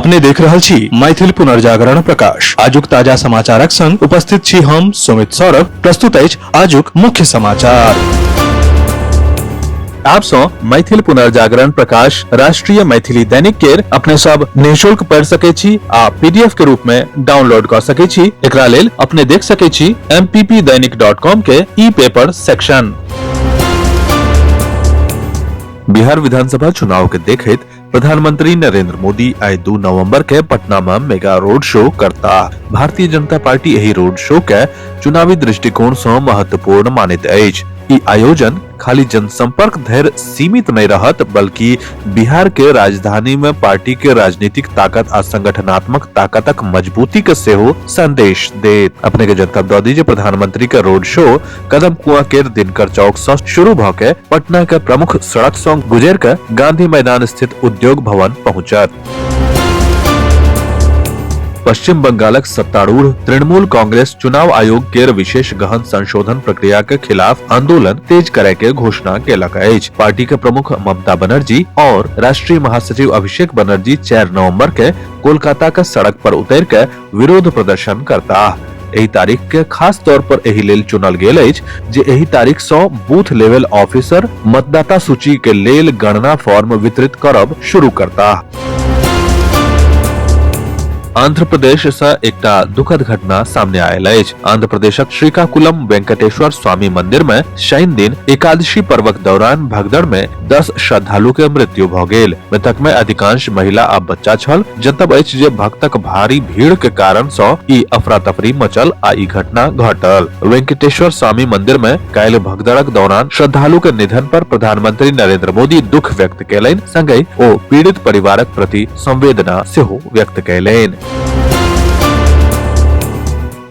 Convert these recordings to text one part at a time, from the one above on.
अपने देख रहल छी मैथिल पुनर्जागरण प्रकाश। आजुक ताजा समाचारक संग उपस्थित छी हम सुमित सौरभ। प्रस्तुत अछि आजुक मुख्य समाचार। आप सौ मैथिल पुनर्जागरण प्रकाश राष्ट्रीय मैथिली दैनिक केर अपने सब निःशुल्क पढ़ सके छी आ पीडीएफ के रूप में डाउनलोड कर सके छी। एकरा लेल अपने देख सके छी mppdainik.com के ई पेपर सेक्शन। बिहार विधानसभा चुनाव के देखैत प्रधानमंत्री नरेंद्र मोदी आइ 2 नवंबर के पटना में मेगा रोड शो करता। भारतीय जनता पार्टी एहि रोड शो के चुनावी दृष्टिकोण सँ महत्वपूर्ण मानैत अछि। ई आयोजन खाली जनसंपर्क धरि सीमित नहि रहत, बल्कि बिहार के राजधानी में पार्टी के राजनीतिक ताकत आ संगठनात्मक ताकतक मजबूती के सेहो संदेश देत। अपने के जनतब दऽ दी जे प्रधानमंत्री के रोड शो कदम कुआं के दिनकर चौक सँ शुरू भ के पटना के प्रमुख सड़क सँ गुजर के गांधी मैदान स्थित उद्योग भवन पहुंचत। पश्चिम बंगालक सत्तारूढ़ तृणमूल कांग्रेस चुनाव आयोग केर विशेष गहन संशोधन प्रक्रिया के खिलाफ आंदोलन तेज करे के घोषणा केलक अछि। पार्टी के प्रमुख ममता बनर्जी और राष्ट्रीय महासचिव अभिषेक बनर्जी 4 नवंबर के कोलकाता के सड़क पर उतर के विरोध प्रदर्शन करताह। एहि तारीख के खास तौर पर एहि लेल चुनल गेल अछि जे एहि तारीख सँ बूथ लेवल ऑफिसर मतदाता सूची के लेल गणना फॉर्म वितरित करब शुरू करताह। आंध्र प्रदेश सँ एकटा दुखद घटना सामने आयल अछि। आंध्र प्रदेशक श्रीकाकुलम वेंकटेश्वर स्वामी मंदिर में शनि दिन एकादशी पर्वक दौरान भगदड़ में 10 श्रद्धालु के मृत्यु भ गेल। मृतक में अधिकांश महिला आ बच्चा छल। जनतब अछि जे भक्तक भारी भीड़ के कारण सँ ई अफरा तफरी मचल आ ई घटना घटल। वेंकटेश्वर स्वामी मंदिर में काल्हि भगदड़क दौरान श्रद्धालु के निधन पर प्रधानमंत्री नरेंद्र मोदी दुख व्यक्त केलनि, संगहि ओ पीड़ित परिवारक प्रति संवेदना सेहो व्यक्त केलनि।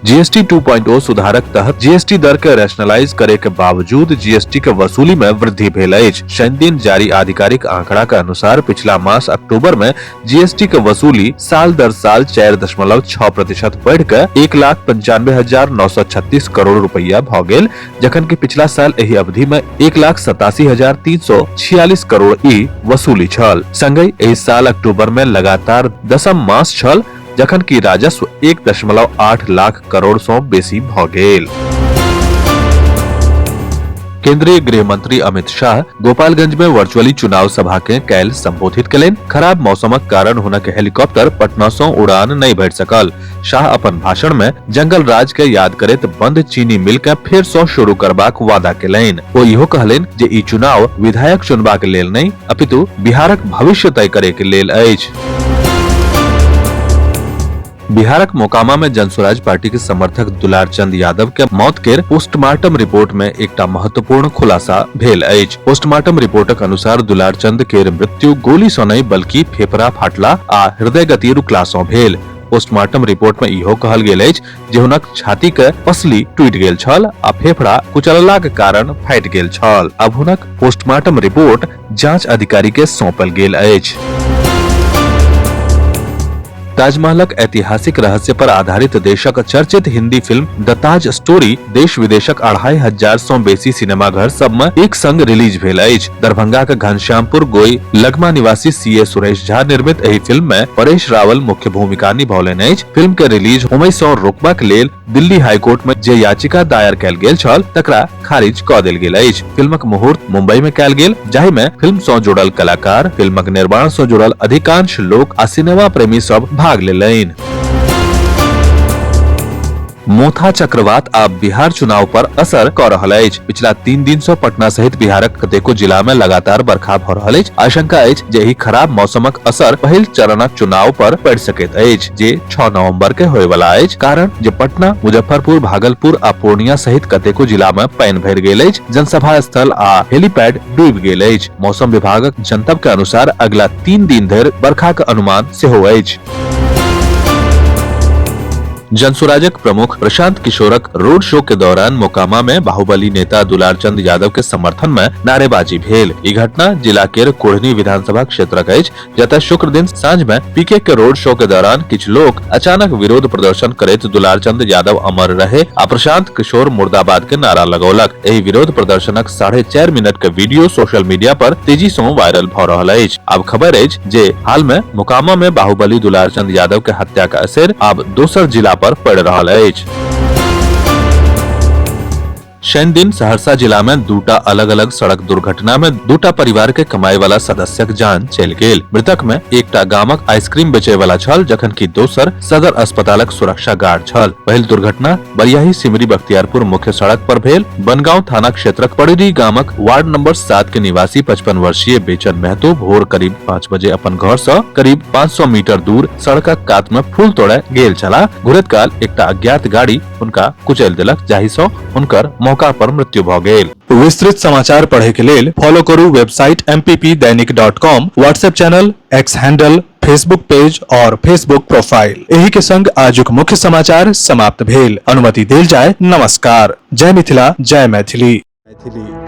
जीएसटी 2.0 सुधारक तहत जीएसटी दर के रैशनलाइज करे के बावजूद जीएसटी के वसूली में वृद्धि भेल अछि। शनि दिन जारी आधिकारिक आंकड़ा के अनुसार पिछला मास अक्टूबर में जीएसटी के वसूली साल दर साल 4.6% बढ़ि के 1,95,936 करोड़ रुपया भ गेल, जखन कि पिछला साल एहि अवधि में 1,87,346 करोड़ ई वसूली छल। संगहि एहि साल अक्टूबर में लगातार 10म मास छल जखन कि राजस्व 1.8 लाख करोड़ सँ बेसी भ गेल। केंद्रीय गृह मंत्री अमित शाह गोपालगंज में वर्चुअली चुनाव सभा के काल्हि संबोधित केलनि। खराब मौसमक कारण हुनक हेलीकॉप्टर पटना सँ उड़ान नहि भरि सकल। शाह अपन भाषण में जंगल राज के याद करैत बंद चीनी मिल के फेर सँ शुरू करबाक वादा केलनि। ओ इहो कहलनि जे ई चुनाव विधायक चुनबाक लेल नहि, अपितु बिहारक भविष्य तय करे के लेल अछि। बिहारक मोकामा में जनसुराज पार्टी के समर्थक दुलारचंद यादव के मौत के पोस्टमार्टम रिपोर्ट में एकटा महत्वपूर्ण खुलासा भेल अछि। पोस्टमार्टम रिपोर्टक अनुसार दुलारचंद केर मृत्यु गोली सँ नहि बल्कि फेफड़ा फाटला आ हृदय गति रुकला सँ भेल। पोस्टमार्टम रिपोर्ट में इहो कहल गेल अछि जे हुनक छाती के पसली टूटि गेल छल आ फेफड़ा कुचललाक कारण फाटि गेल छल। अब हुनक पोस्टमार्टम रिपोर्ट जांच अधिकारी के सौंपल गेल अछि। ताजमहलक ऐतिहासिक रहस्य पर आधारित देशक चर्चित Hindi film the Taj story देश विदेशक 2500 सँ बेसी सिनेमाघर सब में एक संग रिलीज भेल अछि। दरभंगा के घनश्यामपुर गोई लगमा निवासी सी ए सुरेश झा निर्मित एहि फिल्म में परेश रावल मुख्य भूमिका निभौलनि अछि। फिल्म के रिलीज होमय सँ रोकबाक लेल दिल्ली हाईकोर्ट में जे याचिका दायर कयल गेल छल तकरा खारिज क देल गेल अछि। फिल्मक मुहूर्त मुंबई में कयल गेल, जाहि में फिल्म सँ जुड़ल कलाकार, फिल्मक निर्माण सँ जुड़ल अधिकांश लोक आ सिनेमा प्रेमी सब भाग लेलनि। मोथा चक्रवात आ बिहार चुनाव पर असर क रहल अछि। पिछला 3 दिन सँ पटना सहित बिहारक कतेको जिला में लगातार बरखा भ रहल अछि। आशंका अछि जे एहि खराब मौसमक असर पहिल चरणक चुनाव पर पड़ि सकैत अछि, जे 6 नवंबर के होय वाला अछि। कारण जे पटना, मुजफ्फरपुर, भागलपुर आ पूर्णिया सहित कतेको जिला में पानि भरि गेल अछि। जनसभा स्थल आ हेलीपैड डूबि गेल अछि। मौसम विभागक जनतब के अनुसार अगला 3 दिन धरि बरखा के अनुमान सेहो अछि। जनसुराजक प्रमुख प्रशांत किशोरक रोड शो के दौरान मोकामा में बाहुबली नेता दुलारचंद यादव के समर्थन में नारेबाजी भेल। ई घटना जिला के कुढ़नी विधानसभा क्षेत्रक अछि, जतय शुक्र दिन सांझ में पीके के रोड शो के दौरान किछु लोक अचानक विरोध प्रदर्शन करैत दुलारचंद यादव अमर रहे आ प्रशांत किशोर मुर्दाबाद के नारा लगौलक। एहि विरोध प्रदर्शनक 4.5 मिनट के वीडियो सोशल मीडिया पर तेजी सं वायरल भ रहल अछि। आब खबर अछि जे हाल में मोकामा में बाहुबली दुलारचंद यादव के हत्या के असर आब दोसर जिला पर पड़ि रहल अछि। शनि दिन सहरसा जिला में दूटा अलग अलग सड़क दुर्घटना में दूटा परिवार के कमाई वाला सदस्यक जान चलि गेल। मृतक में एकटा गामक आइसक्रीम बेचे वाला छल, जखन कि दोसर सदर अस्पतालक सुरक्षा गार्ड छल। पहिल दुर्घटना बरियाही सिमरी बख्तियारपुर मुख्य सड़क पर भेल। बनगांव थाना क्षेत्रक पड़री गामक वार्ड नंबर 7 के निवासी 55 वर्षीय बेचन महतो भोर करीब 5 बजे अपन घर से करीब 500 मीटर दूर सड़कक कात में फूल तोड़े गेल छलाह। घुरैत काल एकटा अज्ञात गाड़ी हुनका कुचलि देलक, जाहि सं हुनकर मौका पर मृत्यु भ गेल। विस्तृत समाचार पढ़े के लेल फॉलो करू website mppdainik.com, WhatsApp channel, X handle, Facebook page और फेसबुक प्रोफाइल। एही के संग आजुक मुख्य समाचार समाप्त भेल। अनुमति देल जाय। नमस्कार। जय मिथिला, जय मैथिली। मैथिली।